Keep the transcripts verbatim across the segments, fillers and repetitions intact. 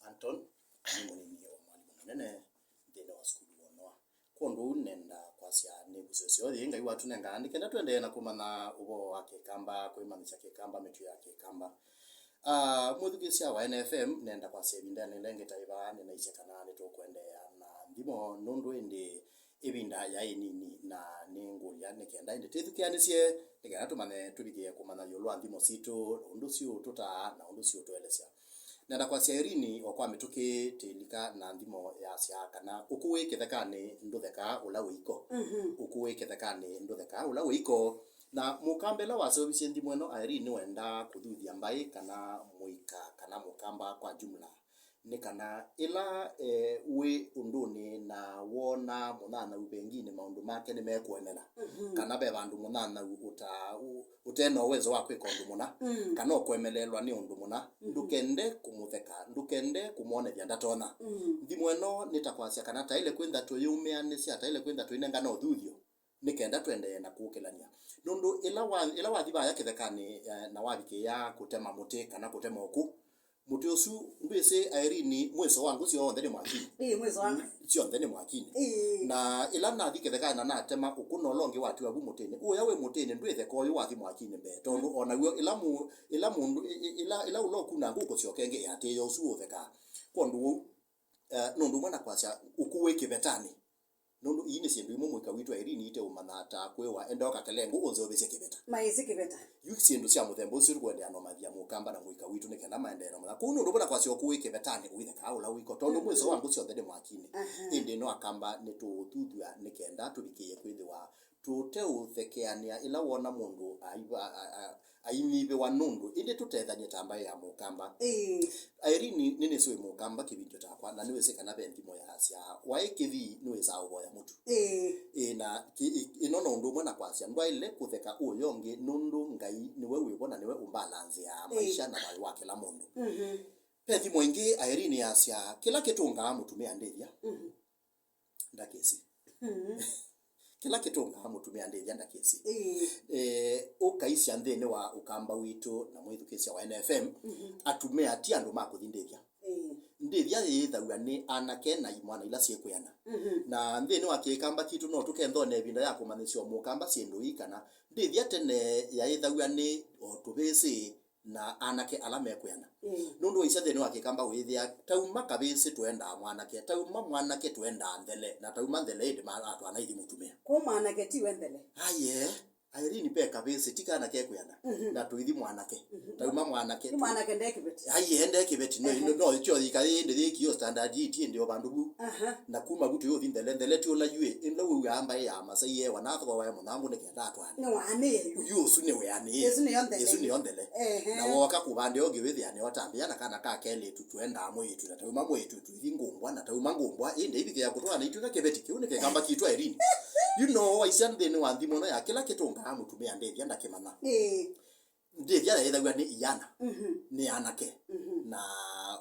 Anton, nĩ mũnini wa mwalimũ mũnene nthĩnĩ wa sukulu wa Noa. Kwa ũndũ ũu, nenda kwasya nĩ ngũsĩ ũseo yĩ Ngai watũnenga nĩ kenda tũendee na kũmanya ũvoo wa Kĩkamba, kwĩmanyĩsya Kĩkamba, mĩtuo ya Kĩkamba. Ah, mwĩthukĩĩsya wa N F M, nenda kwasya ĩvindanĩ yĩla ĩngĩ ta ĩva nĩnaisye kana nĩtũkũendeea na nthimo nũndũ ĩndĩ ĩvinda yaĩ nini, na nĩngũlya nĩ kenda ĩndĩ twĩthukĩanĩsye nĩ kenda tũmanye, tũvikĩe kũmanya ĩũlũ wa nthimo sitũ, ũndũ siũtũtaa na ũndũ siũtũelesya. Nenda kwasya Irene o kwa mĩtũkĩ tĩlika na nthimo yasya kana ũkũ wĩ kĩthekanĩ ndũthekaa ũla wĩ iko. Mhm. Ũkũ wĩ kĩthekanĩ ndũthekaa ũla wĩ iko. Na mũkamba ĩla waseũvisye nthimo ĩno, Irene nĩwendaa kũthuthya mbaĩ kana mũika kana mũkamba kwa jumla. Nĩ kana ĩla, eh, wĩ ũndũnĩ na woona mũnyanyaũ venginĩ maũndũ make nĩmekũemela, mhm, kana ve vandũ mũnyanyaũ ũta-, ũ-, ũte na ũwezo wa kwĩka ũndũ mũna, mm, kana ũkũemeleelwa nĩ ũndũ mũna, mhm, ndũkende kũmũtheka, ndũkende kũmwonethya ndatonya. Mm. Nthimo ĩno nĩ ta kwasya kana taĩle kwĩntha tũyĩũmĩanĩsya, taĩle kwĩntha tũinengana ũthuthyo nĩ kenda tũendee na kũũkĩlany'a. Nũndũ ĩla wa-, ĩla wathi vaya kĩthekanĩ, eh, na wavikĩĩa kũtema mũtĩ kana kũtema ũkũ, mũtĩ ũsu, ndwĩsĩ, Irene, mwĩso wa ngũ syonthe nĩ mwakinĩ. Ĩĩ, mwĩso wa ngũ. Syonthe nĩ mwakinĩ. Ĩĩ. Na ĩla nathi kĩthekanĩ na natema ũkũ na ũla ũngĩ watiwa vu mũtĩnĩ, ũya wĩ mũtĩnĩ ndwĩtheka ũyũ wathi mwakinĩ mbee, tondũ, mm, o naw'o ĩla mũ-, ĩla mũndũ, ĩ-, ĩ-, ĩla, ĩla ũla ũkunaa ngũ ũkũsyoka ĩngĩ ĩatĩĩa ũsu ũthekaa. Kwa ũndũ wou, eh, nũndũ ũmwe na kwasya ũkũ wĩ kĩvetanĩ. Nũndũ ii nĩ syĩndũ imwe mũika witũ Irene iteũmanya ta kwĩwa enda ũkakele ngũ ũnzeũvĩsye kĩveta. Maĩsĩ kĩveta. Yu syĩndũ sya mũthemba ũsu tũkũendeea na ũmanyĩthya mũkamba na mũika witũ nĩ kenda maendee na ũmanya. Kwoou nũndũ ũmwe na kwasya ũkũ wĩ kĩvetanĩ ũithekaa ũla wĩ iko, tondũ, mhm, mwĩso wa ngũ syonthe nĩ mwakinĩ. Aha. Ĩndĩ no akamba nĩtũũthuthw'a nĩ kenda tũvikĩĩe kwĩthĩwa tũteũthekeanĩa ĩla woona mũndũ aiva-, a-, a-, ainyivĩwa nũndũ, ĩndĩ tũtethany'e ta mbaĩ ya mũkamba. Ĩĩ. Irene, nĩnĩsĩ wĩ mũkamba kĩvindio takwa, na nĩwĩsĩ kana ve nthimo yaasya, waĩ kĩthii nĩwĩsaa ũvoya mũtu. Ĩĩ. Ĩĩ, na kĩ-, ĩ-, ĩno no ũndũ ũmwe na kwasya, ndwaĩle kũtheka ũya ũngĩ, nũndũ Ngai nĩwe wĩvo na nĩwe ũmbalanzĩaa, ĩĩ, maisha na thayũ wa kĩla mũndũ. Mhm. Ve nthimo ĩngĩ Irene yasya, kĩla kĩtũngaa mũtumĩa ndĩthya. Mhm. Ndakĩsĩ. Mm. Kĩla kĩtũngaa mũtumĩa ndĩthya ndakĩsĩ. Ĩĩ. Eh, ũkaisya nthĩnĩ wa ũkamba witũ na mwĩthukĩĩsya wa N F M, mhm, atumĩa ti andũ ma kũthi ndĩthya. Ĩĩ. Ndĩthya yĩĩthaw'a nĩ anake na imwana ila syĩkwĩana. Mhm. Na nthĩnĩ wa kĩkamba kitũ no tũkenthone ĩvinda ya kũmanyĩsya o mũkamba syĩndũ ii kana ndĩthya tene yaĩthaw'a nĩ o tũvĩsĩ na anake ala mekwĩana. Mm. Nũndũ waisya nthĩnĩ wa kĩkamba wĩthĩa, tauma kavĩsĩ tũendaa mwanake, tauma mwanake tũendaa nthele, na tauma nthele ĩndĩ ma-, atwana ithi mũtumĩa. Kũu mwanake tiwe nthele. Aye, Irene, pe kavĩsĩ ti kana kekwĩana, mhm, na tũithi mwanake. Mhm. Tauma mwanake. Ti mwanake nde kĩveti. Aye, nde kĩveti, no, ehe, no, no, kyo yika ĩndĩ yĩkio standard eight ĩndĩ o vandũ vu. Aha. Na kuma vu tũyũthi nthele, nthele ti ũla yuĩ, ĩla wĩw'aa mbaĩ ya Masai yewa, na thogwa wae mũnangu nĩ kenda atwane. Nĩ waanĩe yu. Yu ũsu nĩ wĩanĩe. Ĩsu nĩyo nthele. Ĩsu nĩyo nthele. Ehe. Na wooka kũvande ũngĩ wĩthĩa nĩwatambĩa na kana ka kelĩtu twendaa mwĩĩtu, na tauma mwĩĩtu tũithi ngũmbwa, na tauma ngũmbwa, ĩndĩ ĩvikĩa kũtwana itwĩka kĩveti kĩu nĩ kĩkamba kitwa Irene. You know, waisya nthĩnĩ wa nthimo ĩno ya kĩla kĩtũngaa mũtumĩa ndĩthya ndakĩmanya. Ĩĩ. Ndĩthya yaĩthaw'a nĩ iana, mhm, nĩ anake, mhm, na,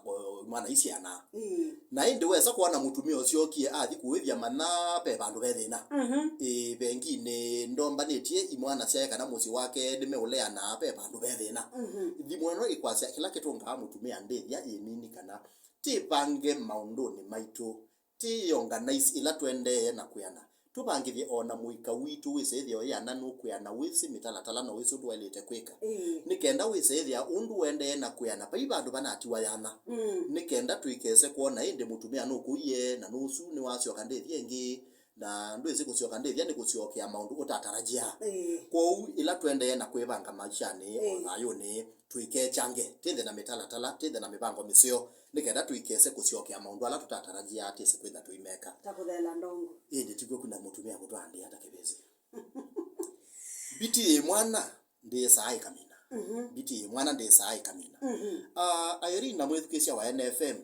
o, mwana isyana. Ĩĩ. Na ĩndĩ wesa kwona mũtumĩa ũsyokie athi kũĩthya mana pe vandũ ve thĩna. Mhm. Ĩ, venginĩ ndombanĩtye imwana syae kana mũsyĩ wake nĩmeũleana pe vandũ ve thĩna. Mhm. Nthimo ĩno ĩkwasya kĩla kĩtũngaa mũtumĩa ndĩthya ĩ nini kana tĩvange maũndũnĩ maitũ. Tĩ organize ĩla tũendee na kwĩana. Tũvangĩthye o na mũika witũ wĩsĩ ĩthĩa ũyĩana nũkwĩana wĩsĩ mĩtalatala na wĩsĩ ũndũ waĩlĩte kwĩka. Ĩĩ. Nĩ kenda wĩsĩ ĩthĩa ũndũ ũendee na kwĩana vai vandũ vanatiwa yana. Mm. Nĩ kenda tũikese kwona ĩndĩ mũtumĩa nũkũie na nũsu nĩwasyoka ndĩthya ĩngĩ, na ndwĩsĩ kũsyoka ndĩthya nĩ kũsyokea maũndũ ũtatarajia. Ĩĩ. Kwoou ĩla tũendee na kwĩvanga maishanĩ, ĩĩ, o thayũnĩ, tũikekyange, twĩthe na mĩtalatala, twĩthe na mĩvango mĩseo, nĩ kenda tũikese kũsyokea maũndũ ala tũtatarajia twĩse kwĩtha tũimeka. Ta kũtheela ndongo. Ĩndĩ tikw'o kwina mũtumĩa kũtwaa ndĩa ta kĩvĩsĩ. Mbiti yĩ mwana ndĩĩsaa ĩkamina. Mhm. Mbiti yĩ mwana ndĩĩsaa ĩkamina. Mhm. Ah, Irene na mwĩthukĩĩsya wa N F M,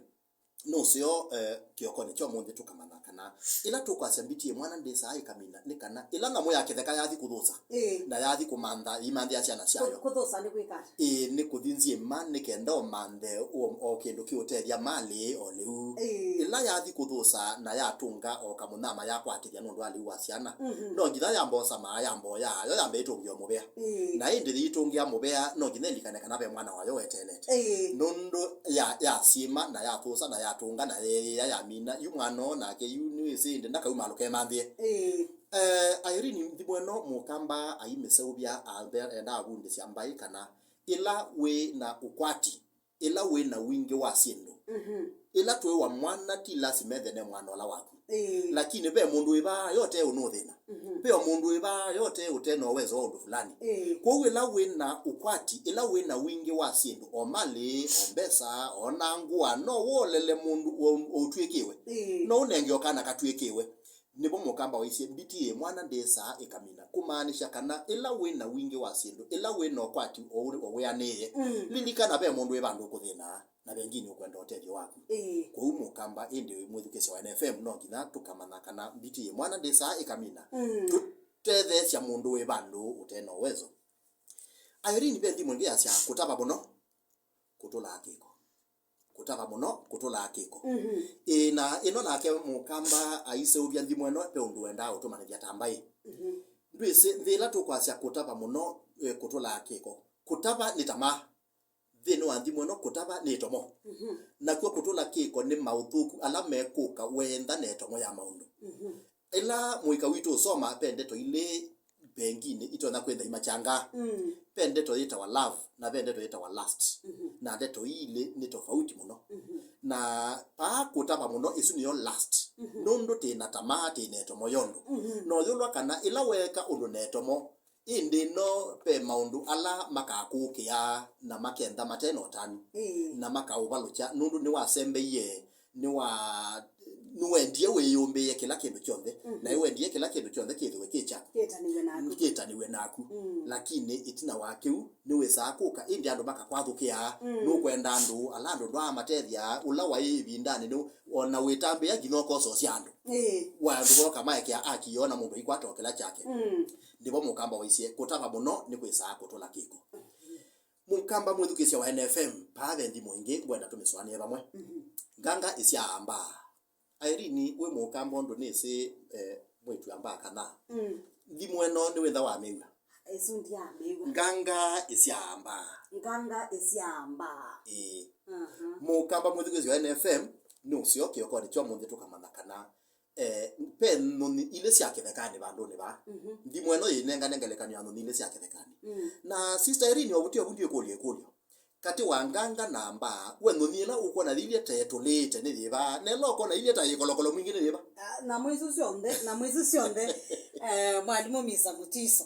nũseo, eh, kĩokonĩ kya ũmũnthĩ tũkamanya kana ĩla tũkwasya mbiti ĩ mwana ndĩsaa ĩkamina, nĩ kana ĩla nyamũ ya kĩtheka yathi kũthũsa, Ĩĩ. na yathi kũmantha, imanthĩa syana syayo. Kũ-, kũthũsa nĩ kwĩka ata? Ĩĩ, nĩ kũthi nzyĩma nĩ kenda ũmanthe o, o kĩndũ kĩũtethya malĩ o lĩu. Ĩĩ. Ĩla yathi kũthũsa na yatũnga o kamũnyama yakwatĩthya nũndũ wa lĩu wa syana, Mhm. no nginya yambosa maa yamboya yo yambe ĩtũngĩo mũvea. Ĩĩ. Na ĩndĩ yĩitũngĩa mũvea, no nginya ĩlikane kana ve mwana wayo weteelete. Ĩĩ. Nũndũ ya, yasyĩma, na yathũsa, na yatũnga, na yeeyĩa, yamina, yu mwana ũũ nake, yu nĩwĩsĩ ĩndĩ ndakauma alũke manthĩe. Ĩĩ. Eh, Irene, nthimo ĩno mũkamba aimĩseũvya, ambe, enda avundĩsya mbaĩ kana ĩla wĩ na ũkwati, ĩla wĩ na wingĩ wa syĩndũ, Mhm. ĩla twĩwa mwana ti lasima ethe ne mwana ũla waku. Ĩĩ. Lakini ve mũndũ wĩvaa yote ũnũthĩna. Mhm. Ve o mũndũ wĩvaa yote ũte na ũwezo wa ũndũ fulani. Ĩĩ. Kwoou ĩla wĩ na ũkwati, ĩla wĩ na wingĩ wa syĩndũ, o malĩ, o mbesa, o na ngũa, no wolele mũndũ o, o ũtw'ĩkĩwe. Ĩĩ. No ũnenge o kana katw'ĩkĩwe. Nĩvo mũkamba waisye, mbiti ĩ mwana ndĩsaa ĩkamina, kũmaanisha kana ĩla wĩ na wingĩ wa syĩndũ, ĩla wĩ na ũkwati o ũrĩ o wĩanĩĩe, Mm. lilikana ve mũndũ wĩ vandũ ũkũthĩnaa, na vengi nĩũkwenda ũtethyo waku. Ĩĩ. Kwoou mũkamba, ĩndĩ mwĩthukĩĩsya wa N F M, no nginya tũkamanya kana mbiti ĩ mwana ndĩsaa ĩkamina. Mm. Tũtetheesya mũndũ wĩ vandũ ũte na ũwezo. Irene, ve nthimo ĩngĩ yasya, kũtava mũno kũtũlaa kĩko. Kũtava mũno kũtũlaa kĩko. Mhm. Ĩĩ, na ĩno nake mũkamba aiseũvya nthimo ĩno, ve ũndũ wendaa ũtũmanyĩthya ta mbaĩ. Mhm. Ndwĩsĩ, nthĩ ĩla tũkwasya kũtava mũno, eh, kũtũlaa kĩko. Kũtava nĩ tamaa. Nthĩnĩ wa nthimo ĩno, kũtava nĩ ĩtomo. Mhm. Nakw'o kũtũla kĩko nĩ maũthũku ala mekũka wenda na ĩtomo ya maũndũ. Mhm. Ĩla mũika witũ ũsoma, ve ndeto ilĩ mbenginĩ itonya kwĩtha imakyangaa. Mm. Ve ndeto yĩtawa love, na ve ndeto yĩtawa lust. Mhm. Na ndeto ii ilĩ nĩ tofauti mũno. Mhm. Na paa kũtava mũno, ĩsu nĩyo lust. Mhm. Nũndũ tĩ na tamaa, tĩ na ĩtomo yondũ. Mhm. Noyũlwa kana ĩla weeka ũndũ na ĩtomo, ĩndĩ no ve maũndũ ala makakũũkĩaa na makentha mate na ũtanu, Ĩĩ. na makaũvalũkya, nũndũ nĩwasembeie, nĩwa-, nĩwendie wĩyũmbĩĩe kĩla kĩndũ kyonthe, Mhm. na ĩwendie kĩla kĩndũ kyonthe kĩthĩwe kĩ kyaku. Kĩtanĩw'e naku. Kĩtanĩw'e naku. Mm. Lakini ĩtina wa kĩu, nĩwĩsaa kũka, ĩndĩ andũ makakwathũkĩaa, Mm. nũkwenda andũ, ala andũ ndwaamatethya, ũla waĩ ĩvindanĩ, nĩ, o na wĩtambĩa nginya ũkososya andũ. Ĩĩ. Wa andũ voka maekea akio na mũndũ aikwata o kĩla kyake. Mm. Nĩvo mũkamba waisye, kũtava mũno nĩ kwĩsaa kũtũla kĩko. Mũkamba mwĩthukĩĩsya wa N F M, paa ve nthimo ĩngĩ ngwenda tũmĩsũanĩe vamwe. Mhm. Nganga ĩsyaa mbaa. Irene, wĩ mũkamba ũndũ nĩsĩ, eh, mwĩĩtu wa mbaa kana? Mm. Nthimo ĩno nĩwĩtha wamĩw'a? Ĩsu ndyamĩw'a. Nganga ĩsyaa mbaa. Nganga ĩsyaa mbaa. Ĩĩ. Aha. Mũkamba mwĩthukĩĩsya wa N F M, nĩ ũseo kĩokonĩ kya ũmũnthĩ tũkamanya kana Eh, ve nyũnyi ilĩ sya kĩthekanĩ vandũnĩ vaa. Mhm. Nthimo ĩno yĩnengane ngelekany'o ya nyũnyi ilĩ sya kĩthekanĩ. Mm. Na Sister Irene, o vuti o vu ndyĩkũlya ĩkũlyo. Katĩ wa nganga na mbaa, we nyũnyi ĩla ũkwona yĩilye ta ĩtũlĩĩte nĩ yĩva? Na ĩla ũkwona yĩilye ta yĩ kolokolo mwingĩ nĩ yĩva? Ah, nyamũ isu syonthe, nyamũ isu syonthe, eh, mwalimũ Mister Mutiso.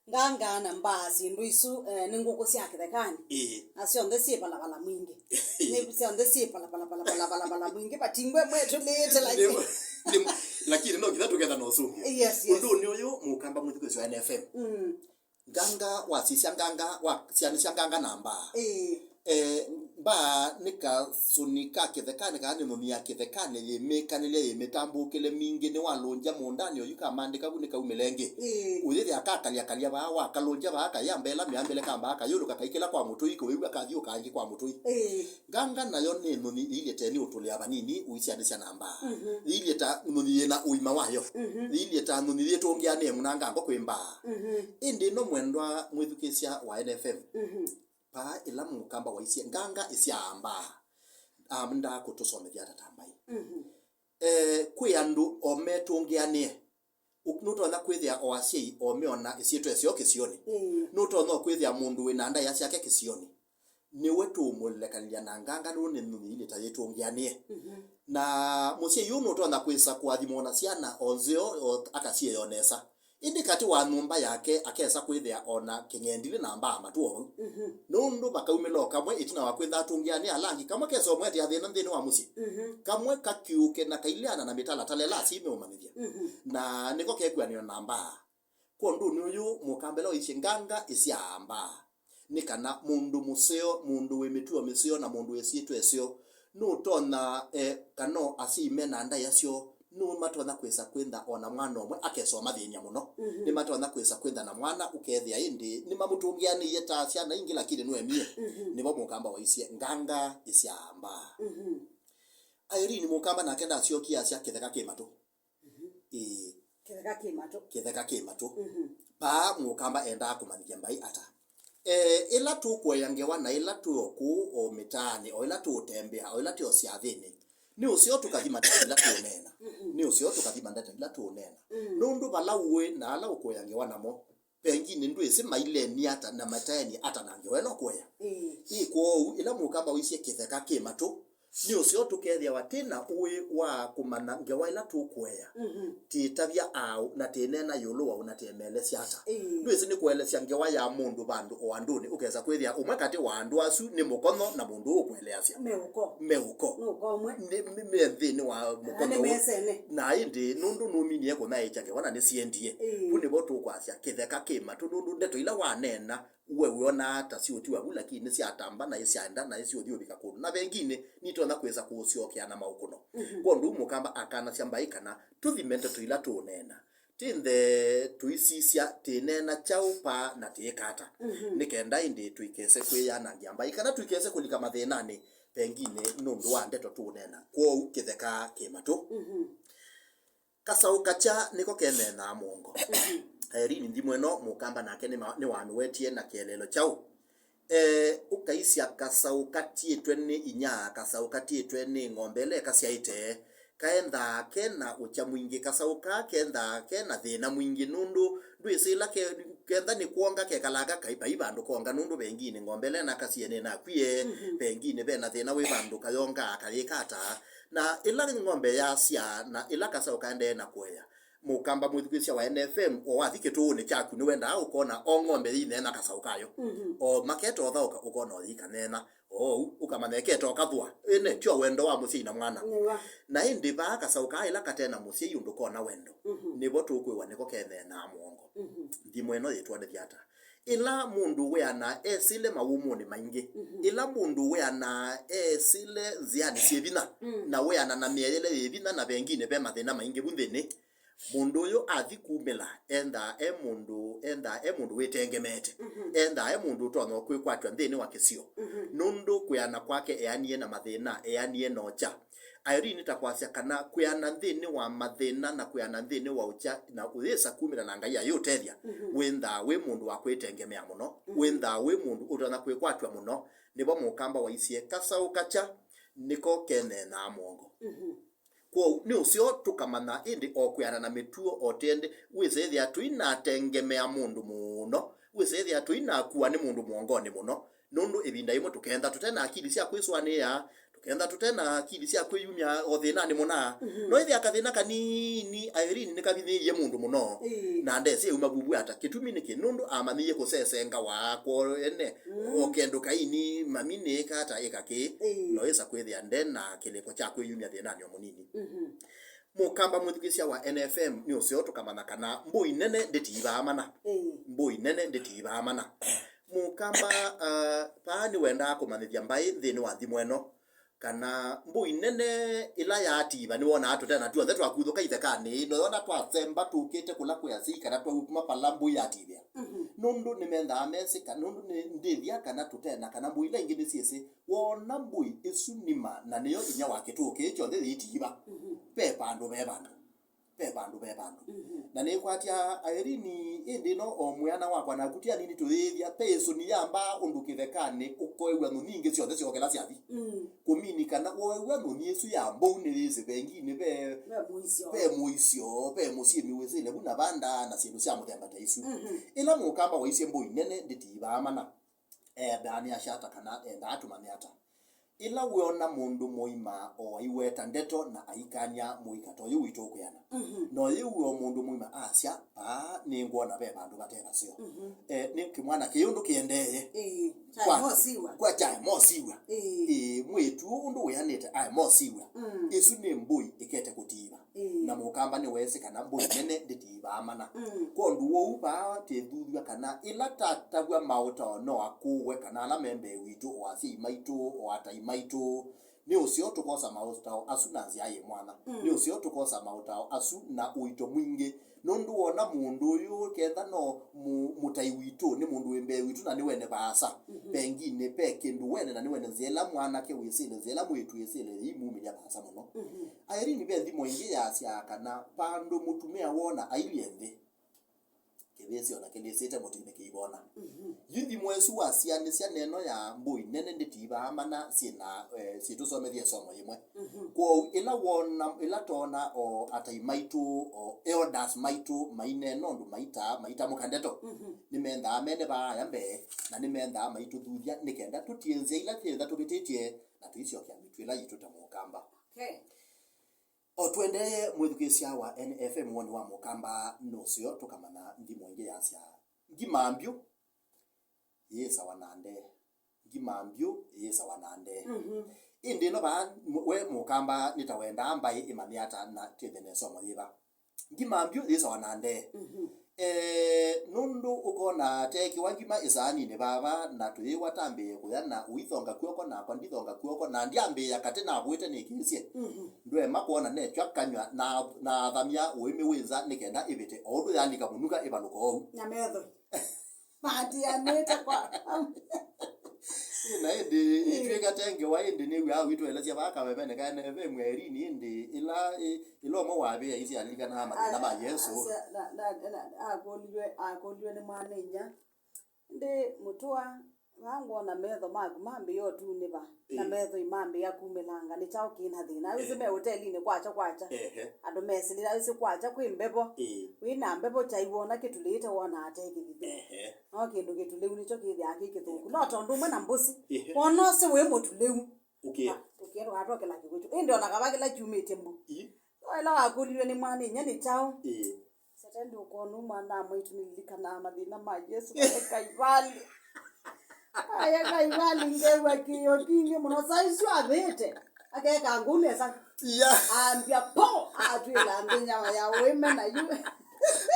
Nganga na mbaa, syĩndũ isu, eh, nĩ ngũkũ sya kĩthekanĩ. Ĩĩ. Na syonthe syĩ valala mwingĩ. Nĩ syonthe syĩ valala mwingĩ, vatingwe mwetũlĩĩte, lakini. Nĩ, nĩ, lakini no nginya tũketha na ũsũngĩo. Yes, yes. Ũndũnĩ ũyũ, mũkamba mwĩthukĩĩsya wa N F M. Mm. Nganga, wasisya nganga, wasianĩsya nganga na mbaa. Ĩĩ. Eh, mbaa nĩ kasũni ka kĩthekanĩ, kana nĩ nyũnyi ya kĩthekanĩ yĩmĩkanĩlya, yĩmĩtambũkĩle mingĩ, nĩwalũngya mũũndanĩ oyu kamandĩka vu nĩkaumĩle ĩngĩ. Ĩĩ. Ũyĩthĩa kakalyakaly'a vaa, wakalũngya vaa, kayambĩla mĩambĩle ka mbaa, kayũlũka kaikĩla kwa mũtũi, kũwĩw'a kathiũka ĩngĩ kwa mũtũi. Ĩĩ. Nganga nayo nĩ nyũnyi ĩilye ta nĩũtũlĩa vanini ũisianĩsya na mbaa. Mhm. Ĩilye ta nyũnyi yĩna ũima wayo. Mhm. Ĩilye ta nyũnyi yĩtũngĩanĩe mũnangango kwĩ mbaa. Mhm. Ĩndĩ ĩno mwendwa mwĩthukĩĩsya wa N F M. Mhm. Paa ĩla mũkamba waisye, nganga ĩsyaa mbaa, aendaa kũtũsomethya ata ta mbaĩ? Mhm. Eh, kwĩ andũ o metũngĩanĩe. Ũ-, nũtonya kwĩthĩa o asyai o meona ĩsyĩtwa ĩseo kĩsionĩ. Ĩĩ. Nũtonya o kwĩthĩa mũndũ wĩ na ndaĩa syake kĩsionĩ. Nĩwe tũũmũlekanĩlya na nganga nũndũ nĩ nyũnyi ĩilye ta yĩtũngĩanĩe. Mhm. Na mũsyai ũũ nũtonya kwĩsa kũathima o na syana o nzeo, o akasyĩe o nesa. Ĩndĩ katĩ wa nyũmba yake akesa kwĩthĩa o na kĩng'endilĩ na mbaa matũo vau. Mhm. Nũndũ vakaumĩla o kamwe ĩtina wa kwĩtha atũngĩanĩe ala angĩ, kamwe kesa ũmwetea thĩna nthĩnĩ wa mũsyĩ. Mhm. Kamwe kakyũke na kaileana na mĩtalatala ĩla asyai meũmanyĩthya. Mhm. Na nĩko kekwĩanĩwa na mbaa. Kwa ũndũnĩ ũyũ, mũkamba ĩla waisye nganga ĩsyaa mbaa, nĩ kana mũndũ mũseo, mũndũ wĩ mĩtuo mĩseo, na mũndũ wĩ syĩtwa ĩseo, nũtonya, eh, kana o asyai me na ndaĩa syoo, nĩmatonya kwĩsa kwĩtha o na mwana ũmwe akesa ũmathĩny'a mũno. Mhm. Nĩmatonya kwĩsa kwĩtha na mwana ũkethĩa ĩndĩ nĩmamũtũngĩanĩie ta syana ingĩ, lakini nũemie. Mhm. Nĩvo mũkamba waisye, "Nganga ĩsyaa mbaa." Mhm. Irene mũkamba nake ndasyokie asya, "Kĩtheka kĩ matũ." Mhm. Ĩĩ. Kĩtheka kĩ matũ. Kĩtheka kĩ matũ. Mhm. Paa mũkamba endaa kũmanyĩthya mbaĩ ata? Eh, ĩla tũkũea ngewa na ĩla twĩ o kũu o mĩtaanĩ, o ĩla tũũtembea, o ĩla twĩ o syathĩnĩ, nĩ ũseo tũkathima ndeto ila tũũneena. Mhm. Nĩ ũseo tũkathima ndeto ila tũũneena. Mm. Nũndũ vala ũĩ na ala ũkũea ngewa namo, pengine ndwĩsĩ mailenie ata na mataenie ata na ngewa ĩla ũkũea. Ĩĩ. Ĩ kwoou, ĩla mũkamba waisye kĩtheka kĩ matũ, nĩ ũseo tũkethĩawa twĩ na ũĩ wa kũmanya ngewa ĩla tũkũea. Mhm. Tĩtavya aũ, na tĩneena ĩũlũ waũ, na tĩmelesya ata. Ĩĩ. Ndwĩsĩ nĩ kũelesya ngewa ya mũndũ vandũ o andũnĩ, ũkesa kwĩthĩa ũmwe katĩ wa andũ asu nĩ mũkonyo na mũndũ ũkũeleasya. Meũko. Meũko. Nũko ũmwe. Nĩ, nĩ me nthĩnĩ wa mũkonyo. Nĩ mesene. Na ĩndĩ nũndũ nũminie kũnaĩkya ngewa na nĩsiendie. Ĩĩ. Vu nĩvo tũkwasya kĩtheka kĩ matũ, nũndũ ndeto ila waneena we wĩonaa ta siũtiwa vu, lakini nĩsyatamba na ĩsyaenda na ĩsiũthi ũvika kũndũ. Na venginĩ, nitonya kwĩsa kũũsyokea na maũkũno. Mhm. Kwondũ mũkamba akanasya mbaĩ kana tũthime ndeto ila tũũneena. Tĩnthe tũisisya tĩneena kyaũ paa na tĩĩka ata. Mhm. Nĩ kenda ĩndĩ tũikese kwĩyanangĩa mbaĩ kana tũikese kũlika mathĩnanĩ, venginĩ nũndũ wa ndeto tũũneena. Kwoou kĩtheka kĩ matũ. Mhm. Kasaũ kakya nĩko keneenaa mũongo. Irene nthimo ĩno mũkamba nake nĩma-, nĩwamĩwetie na kĩeleelo kyaũ? Eh, ũkaisya kasaũ katiĩtwe nĩ inya, kasaũ katiĩtwe nĩ ng'ombe ĩla ĩkasyaĩte, kaendaa ke na ũkya mwingĩ. Kasaũ kaa kendaa ke na thĩna mwingĩ nũndũ ndwĩsĩ ĩla ke-, kenda nĩ kwonga kekalanga kai vai vandũ konga nũndũ venginĩ ng'ombe ĩla ĩnakasie nĩnakwie, mhm, venginĩ ve na thĩna wĩ vandũ kayongaa kayĩka ata. Na ĩla ng'ombe yasyaa na ĩla kasaũ kaendee na kũea, mũkamba mwĩthukĩĩsya wa N F M, o wathi kĩtũũnĩ kyaku nĩwendaa ũkona o ng'ombe yĩineena kasaũ kayo. Mhm. O maketa ũthaũka ũkona o yĩikaneena. Oou, ũkamanya ĩketa ũkathũa. Ĩne, tyo wendo wa mũsyai na mwana. Nĩwa. Na ĩndĩ vaa kasaũ kaa ĩla kate na mũsyai ũndũ kona wendo. Mhm. Nĩvo tũkwĩw'a nĩko keneenaa mũongo. Mhm. Nthimo ĩno yĩtwonethya ata? Ĩla mũndũ wĩanaa esĩle mawũmũnĩ maingĩ, mhm, ĩla mũndũ wĩanaa esĩle nzĩanĩ syĩ vinya, mm, na wĩana na mĩeyele yĩ vinya, na venginĩ ve mathĩna maingĩ vu nthĩnĩ, mũndũ ũyũ athi kumĩla, endaa e mũndũ, endaa e mũndũ wĩtengemeete, mhm, endaa e mũndũ ũtonya kwĩkwatw'a nthĩnĩ wa kĩsio, mhm, nũndũ kwĩana kwake eanie na mathĩna, eanie na ũkya. Irene ta kwasya kana kwĩana nthĩnĩ wa mathĩna na kwĩana nthĩnĩ wa ũkya na ũyĩsa kumĩla na Ngai ayĩũtethya, mhm, wĩnthaa wĩ mũndũ wa kwĩtengemea mũno, mhm, wĩnthaa wĩ mũndũ ũtonya kwĩkwatw'a mũno, nĩvo mũkamba waisye, kasaũ kakya nĩko keneenaa mũongo. Mhm. Kwoou nĩ ũseo tũkamanya ĩndĩ o kwĩana na mĩtuo o tende, wĩsethĩa tũinatengemea mũndũ mũno, wĩsethĩa tũinakuwa nĩ mũndũ mũongonĩ mũno, nũndũ ĩvinda yĩmwe tũkenda tũte na akili sya kwĩsũanĩĩa, tũkenda tũte na akili sya kwĩyumya o thĩnanĩ mũna. Mhm. No ĩthĩa kathĩna kanini Irene nĩkavinyĩĩie mũndũ mũno. Ĩĩ. Na ndesĩ auma vuvu ata. Kĩtumi nĩkĩ? Nũndũ amanyĩie kũsesenga wakwa ene, mm, o kendũ kaini, mami nĩĩka ata ĩka kĩ. Ĩĩ. No ĩsa kwĩthĩa nde na kĩlĩko kya kwĩyumya thĩnanĩ o mũnini. Mhm. Mũkamba mwĩthukĩĩsya wa N F M nĩ ũseo tũkamanya kana mbũi nene ndĩtiivaa mana. Ĩĩ. Mbũi nene ndĩtiivaa mana. Mũkamba, uh, paa nĩwendaa kũmanyĩthya mbaĩ nthĩnĩ wa nthimo ĩno, kana mbũi nene ĩla yativa nĩwonaa tũtena tuonthe twakuthũka ithekanĩ, noyona twasemba tũkĩte kũla kwĩ asyai kana twauma vala mbũi yativĩa. Mhm. Nũndũ nĩmendaa mesĩ ka-, nũndũ nĩ ndĩthya kana tũtena kana mbũi ila ingĩ nĩsyĩsĩ, wona mbũi ĩsu nima na nĩyo inya wa kĩtũũ kĩĩ kyonthe yĩtiiva. Mhm. Ve vandũ ve vandũ. Ve vandũ ve vandũ. Mhm. Na nĩkwatya Irene ĩndĩ ĩno o mwĩana wakwa naku ti anini tũyĩthya, ve ĩsũni ya mbaa ũndũ kĩthekanĩ ũkoew'a nyũnyi ingĩ syonthe syokela syathi. Mm. Kũmini kana woew'a nyũnyi ĩsu ya mbou nĩyĩsĩ venginĩ ve, ve mũisyo, ve mũisyo, ve mũsyĩ mĩwĩsĩle vu na vanda na syĩndũ sya mũthemba ta isu. Mhm. Ĩla mũkamba waisye mbũi nene ndĩtiivaa mana. Endaa nĩasya ata kana endaa tũmanye ata? Ĩla wĩona mũndũ mũima o aiweta ndeto na aikany'a mũika ta ũyũ witũ ũkwĩana. Mhm. Na ũyĩw'e o mũndũ mũima asya, "Paa nĩngwona ve vandũ vate vaseo." Mhm. Eh, nĩ kĩmwana kĩ ũndũ kĩendeeye. Ĩĩ, kyaĩ kwa, mosiw'a. Kwa kyaĩ mosiw'a. Ĩĩ. Ĩĩ, mwĩĩtu ũndũ wĩanĩte aĩ mosiw'a. Mm. Ĩsu nĩ mbũi ĩkete kũtiiva. Ĩĩ. Na mũkamba nĩweesĩ kana mbũi nene ndĩtiivaa mana. Mm. Kwondũ wou vaa twĩthuthw'a kana ĩla tatavw'a maũtao no akũũwe kana ala me mbee witũ, o asyai maitũ, o atai maitũ, Nĩ ũseo tũkosa maũtao asu na nzĩa yĩ mwanya. Mm. Nĩ ũseo tũkosa maũtao asu na ũito mwingĩ. Nũndũ wona mũndũ ũyũ, ketha no mũ-, mũtai witũ, nĩ mũndũ wĩ mbee witũ na nĩwene vaasa. Mhm. Penginĩ, pe kĩndũ wene na nĩwene nzĩa ĩla mwanake wĩsĩle, nzĩa ĩla mwĩĩtu wĩsĩle, yĩimumĩlya vaasa mũno. Mhm. Irene, ve nthimo ĩngĩ yasyaa kana vandũ mũtumĩa wona ailyĩ nthĩ, kĩvĩsĩ ona kĩlĩsĩte mũtĩnĩ kĩivona. Mhm. Yu nthimo ĩsu wasianĩsya neno ya mbũi nene ndĩtivaa mana syĩ na, eh, syĩtũsomethya ĩsomo yĩmwe. Mhm. Kwoou ĩla wona, ĩla toona o atai maitũ, o elders maitũ maineena ũndũ maita-, maitamũka ndeto, mhm, nĩmendaa mene vaaya mbee, na nĩmendaa maitũthuthya nĩ kenda tũtie nzĩa ila twĩtha tũvĩtĩtye na tũisyokea mĩtũ ĩla yitũ ta Mũkamba. Okay. O tũendee, mwĩthukĩĩsya wa N F M, woni wa Mũkamba nũseo tũkamanya nthimo ĩngĩ yasya, ngima mbyũ yĩĩsawa na ndee. Ngima mbyũ yĩĩsawa na ndee. Mhm. Ĩndĩ ĩno vaa, we Mũkamba, nĩ ta wendaa mbaĩ ĩmanye ata na twĩthĩe na ĩsomo yĩva? Ngima mbyũ yĩĩsawa na ndee. Mhm. Eh, nũndũ ũkona teekĩwa ngima ĩsaaninĩ vava, na tũyĩwa tambĩĩe kũya, na ũithonga kw'oko, nakwa ndithonga kw'oko, na ndyambĩĩa katĩ navũĩte nĩkĩĩsye. Mhm. Ndwema kwona netw'a kanyw'a, na, na athamya ũĩmĩ wĩ nza nĩ kenda ĩvĩte, o ũndũ yalika mũnuka ĩvalũka oou. Na metho. Matianĩte kwa. Ĩ, na ĩndĩ, ĩ, itw'ĩka te ngewa, ĩndĩ nĩw'aa witũelesya vaa kavevene ka N F M Irene, ĩndĩ ĩla, ĩ, ĩla ũmwe wa avĩi aisye alilikanaga mathĩna ma Yesũ. Asya, na, na, na, akũlilwe, akũlilwe nĩ mwana-a-inyia. Ĩndĩ mũtũa, vaa ngwona metho maku mambĩĩa ũtunĩva, na, ĩ, metho imambĩĩa kumĩlanga, nĩ kyaũ kĩ na thĩna? Aĩsĩ, ĩ, me ũtelinĩ kwakya kwakya. Ehe. Andũ mesĩlĩte, aĩsĩ kwakya kwĩ mbevo. Ĩ. Wĩ na mbevo kyai wona kĩtulĩte wonaa te kĩthithu. Ehe. No kĩndũ kĩtulĩu nĩkyo kĩthĩaa kĩ kĩthũku. No tondũ ũmwe na mbũsĩ, ĩhĩ, wona ũsĩ wĩ mũtulĩu. Ũkĩa. Ah, ũkĩa ndũgatokela kĩkw'ũ kyu. Ĩndĩ ona kava kĩla kyumĩtye mbu. Ĩ. No ĩla wakũlilwe nĩ mwana-a-inyia nĩ kyaũ? Ĩ. Setendi ũkona mwana wa mwaitũ nĩlilikanaa mathĩna ma Yesũ kaeka ivali. Ayeka ivali ngew'a kĩĩo kingĩ mũno. Saa isu avĩte. Akeka ngũu nesa. Yeah. Ambya po, atwĩla nthĩ nyama ya ũĩme na yu.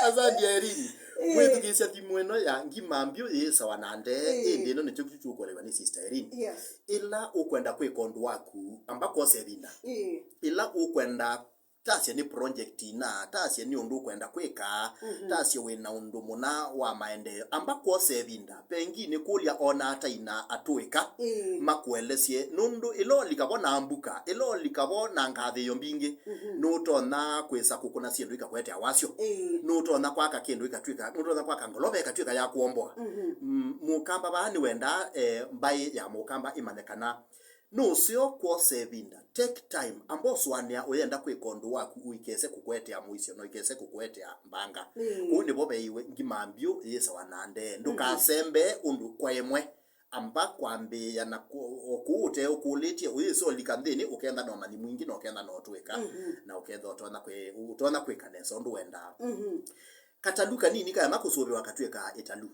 Asante, Irene. Eh. Mwĩthukĩĩsya thimo ĩno ya ngima mbyũ yĩĩsawa na ndee, eh, ĩndĩ ĩno nĩkyo kĩu tũkũelewa nĩ Sister Irene. Yes. Ĩla ũkwenda kwĩka ũndũ waku, amba kwosa ĩvinda. Eh. Ĩla ũkwenda, tasya nĩ project ina, tasya nĩ ũndũ ũkwenda kwĩka, mhm, tasya wĩ na ũndũ mũna wa maendeeo, amba kwosa ĩvinda. Pengine kũlya ona atai na atũĩka, ĩĩ, makũelesye, nũndũ ĩla ũlika vo na mbuka, ĩla ũlika vo na ngathĩĩo mbingĩ, mhm, nũtonya kwĩsa kũkũna syĩndũ ikakũetea wasyo. Ĩĩ. Nũtonya kwaka kĩndũ ikatw'ĩka, nũtonya kwaka ngolova ĩkatw'ĩka ya kũomboa. Mhm. Mm, Mũkamba vaa nĩwendaa, eh, mbaĩ ya Mũkamba ĩmanye kana nũseo kwosa ĩvinda. Take time. Amba ũsũanĩa ũyenda kwĩka ũndũ waku ũikese kũkũetea mũisyo na ũikese kũkũetea mbanga. Ĩĩ. Kũu nĩvo veiwe ngima mbyũ yĩsawa na ndee. Mhm. Ndũkasembee ũndũ kwa ĩmwe. Amba kwambĩĩa na kũ-, o kũu ũteũkũlĩtye, ũyĩsa ũlika nthĩnĩ, ũkenda na ũmanyi mwingĩ, na ũkenda na ũtũĩka, mhm, na ũkenda ũtonya kwĩ-, ũtonya kwĩka nesa ũndũ wendaa. Mhm. Katalu kanini kaema kũsũvĩwa katw'ĩkaa ĩtalu.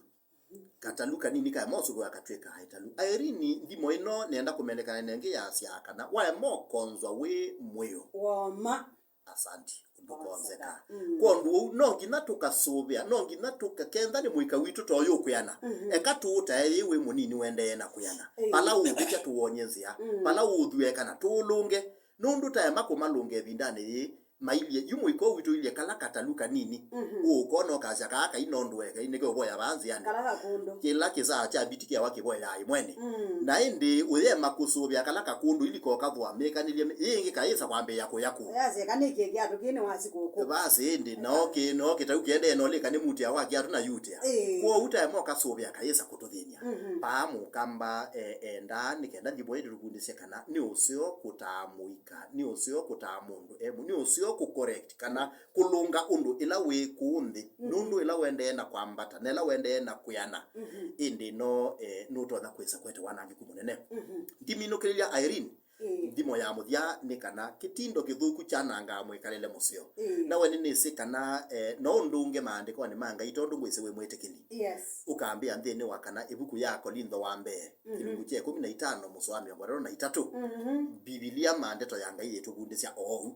Katalu kanini kaema ũsũvĩwa katw'ĩkaa ĩtalu. Irene, nthimo ĩno nĩenda kũmenekana nengĩ yasyaa kana waema ũkonzwa wĩ mwĩo. Woma. Asanti, ndũkonzeka. Ndũkonzeka. Mm. Kwondũ ũu, no nginya tũkasũvĩa, no nginya tũka-, kenda nĩ mũika witũ toyũkwĩana. Mhm. Eka tũũtae yĩ wĩ mũnini ũendee na kwĩana. Ĩĩ. Vala ũũvĩtya tũwony'e nzĩa, mm, vala ũũthueka na tũũlũnge. Nũndũ taema kũmalũnga ĩvindanĩ yĩĩ, mailye, yu mũika ũũ witũ ũilye kala katalu kanini. Mhm. Ũũkona ũkasya kaa kai no ndũe kai nĩke ũvoya vaa nzĩanĩ. Kala kakũndũ. Kĩla kĩsaa kya mbiti kĩawa kĩvoyaa ĩmwenĩ. Mm. Na ĩndĩ ũyema kũsũvĩa kala kakũndũ ili kokathũa mĩkanĩlye mĩ-, ĩĩ ĩngĩ kayĩsa kwambĩĩa kũya kũũ. Yaseka nĩkĩ kĩatũ kĩĩ nĩ wa sikũkũ. Basi ĩndĩ, noo kĩ-, noo kĩtau kĩendee nolĩka nĩ mutĩa wa kĩatũ na yutea. Ĩĩ. Kwoou taema ũkasũvĩa kayĩsa kũtũthĩny'a. Mhm. Paa Mũkamba, eh, endaa nĩ kenda nthimo ĩndĩ tũkundĩsye kana nĩ ũseo kũtaa mũika, nĩ ũseo kũtaa mũndũ e mũ-, nĩ ũseo kũ correct kana kũlũnga ũndũ ĩla wĩ kũũ nthĩ, mhm, nũndũ ĩla ũendee na kwambata, na ĩla ũendee na kwĩana, mhm, ĩndĩ no, eh, nũtonya kwĩsa kũete wanangĩku mũnene. Mhm. Ndiminũkĩlĩlya Irene, ĩĩ, nthimo ya mũthya nĩ kana kĩtindo kĩthũku kyanangaa mwĩkalĩle mũseo. Ĩĩ. Na we nĩnĩsĩ kana, eh, no ũndũnge maandĩkonĩ ma Ngai tondũ ngwĩsĩ wĩ mwĩtĩkĩli. Yes. Ũkambĩa nthĩnĩ wa kana ĩvuku ya Akolintho wa mbee, mhm, kĩlungu kya ĩkũmi na itano, mũsoa wa mĩongo ĩtatũ na itatũ. Mhm. Mbivilia ma ndeto ya Ngai yĩtũvundĩsya oou.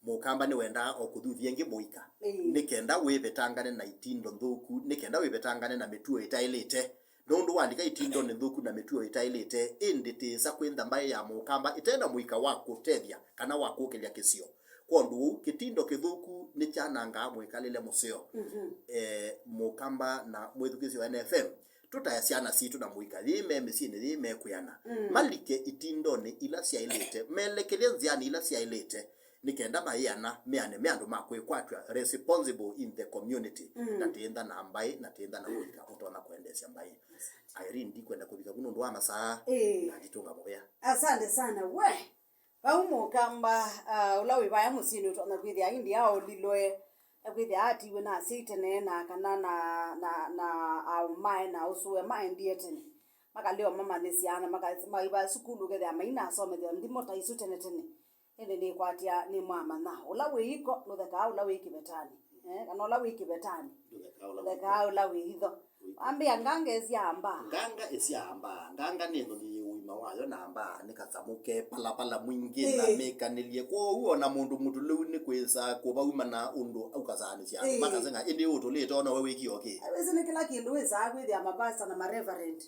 Mũkamba nĩwendaa o kũthuthya ĩngĩ mũika, ĩĩ, nĩ kenda wĩvetangane na itindo nthũku, nĩ kenda wĩvetangane na mĩtuo ĩtaĩlĩte, Nũndũ walika ĩtindonĩ nthũku na mĩtuo ĩtaĩlĩte, ĩndĩ tĩĩsa kwĩntha mbaĩ ya Mũkamba ĩte na mũika wa kũtethya kana wa kũkĩlya kĩsio. Kwondũ ũu, kĩtindo kĩthũku nĩkyanangaa mwĩkalĩle mũseo. Mhm. Eh, Mũkamba na mwĩthukĩĩsya wa N F M, tũtae syana sitũ na mũika, yĩĩ me mĩsyĩnĩ, yĩĩ mekwĩana, mm, malike itindonĩ ila syaĩlĩte, melekelye nzĩanĩ ila syaĩlĩte, nĩ kenda mayĩana meane me andũ ma kwĩkwatw'a, responsible in the community, mm, na tĩntha na mbaĩ, na tĩntha na mũika ũtonya kwendeesya mbaĩ. Irene, ndikwenda kũvika vu nũndũ wa masaa, ĩĩ, na nditũnga mũvea. Asante sana. We, vau Mũkamba, ah, ũla wĩ vaya mũsyĩnĩ ũtonya kwĩthĩa ĩndĩ aũlilwe, ekwĩthĩa atiiwe na asyai tene, na kana na, na, na aũmae na ũsũe maendie tene. Makalea mamanyĩsya ana, maka-, maiva sukulu, ũkethĩa mainasomethya nthimo ta isu tene tene. Ĩndĩ nĩkwatya nĩmwamanya, ũla wĩ iko ndũthekaa ũla wĩ kĩvetanĩ, eh, kana ũla wĩ kĩvetanĩ ndũthekaa ũla wĩ iko. Ũthekaa ũla wĩ itho. Wambĩa nganga ĩsyaambaa. Nganga ĩsyaambaa. Nganga nĩ nthoni yĩ ũima wayo, na mbaa nĩ kasamũ ke palapala mwingĩ na, ĩĩ, mĩkanĩlye. Kwoou ona mũndũ mũtũlĩu nĩkwĩsa kũvauma na ũndũ aukasaanĩsya andũ, ĩĩ, makaseng'a, "Ĩndĩ ũtũlĩte ona we wĩkie ũkĩ?" Wĩsĩ nĩ kĩla kĩndũ wĩsaa kwĩthĩa mavasa na mareverend.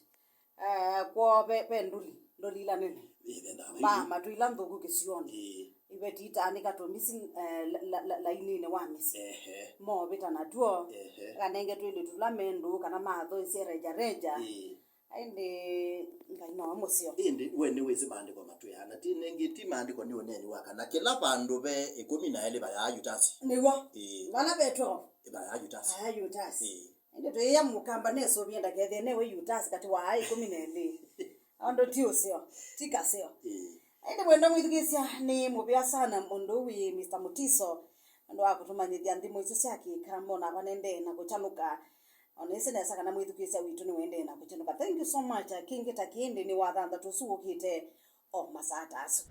Eh, kwoo ve, ve ndũli, ndũli ila nene. Ĩĩ, vendaa mbaa maingĩ. Matũ ila nthũku kĩsionĩ. Ĩĩ. Iveti itaanĩka tũmisi, eh, la, la, la, laininĩ wa mĩsyĩ. Ehe. Movĩta natw'o. Ehe. Akanenge twĩlĩ tũla me ndũũ kana mathũĩsye reja reja. Ĩĩ. Ĩndĩ Ngai nowe mũseo. Ĩndĩ we nĩwĩsĩ maandĩko matwĩaa, na ti nengĩ, ti maandĩko nĩ ũneeni wa kana kĩla vandũ ve ĩkũmi na elĩ vayaa Yutasi. Nĩw'o. Ĩĩ. Vala ve twelve. Vayaa Yutasi. Vayaa Yutasi. Ĩĩ. Ĩndĩ twĩĩa Mũkamba nesũvie ndakethĩe newe Yutasi katĩ wa aa ĩkũmi na elĩ. Ũndũ ti ũseo, ti kaseo. Ĩĩ. Ĩndĩ mwendwa mwĩthukĩĩsya, nĩ mũvea sana mũndũ ũũ wĩ Mister Mutiso, nũndũ wa kũtũmanyĩthya nthimo isu sya kĩkamba, ona vanendee na kũkyanũka. Ona ĩsĩ nesa kana mwĩthukĩĩsya witũ nĩwendee na kũkyanũka. Thank you so much. Kĩngĩ ta kĩĩ ĩndĩ nĩ wa thanthatũ ũsu ũkĩte o masaa ta asu.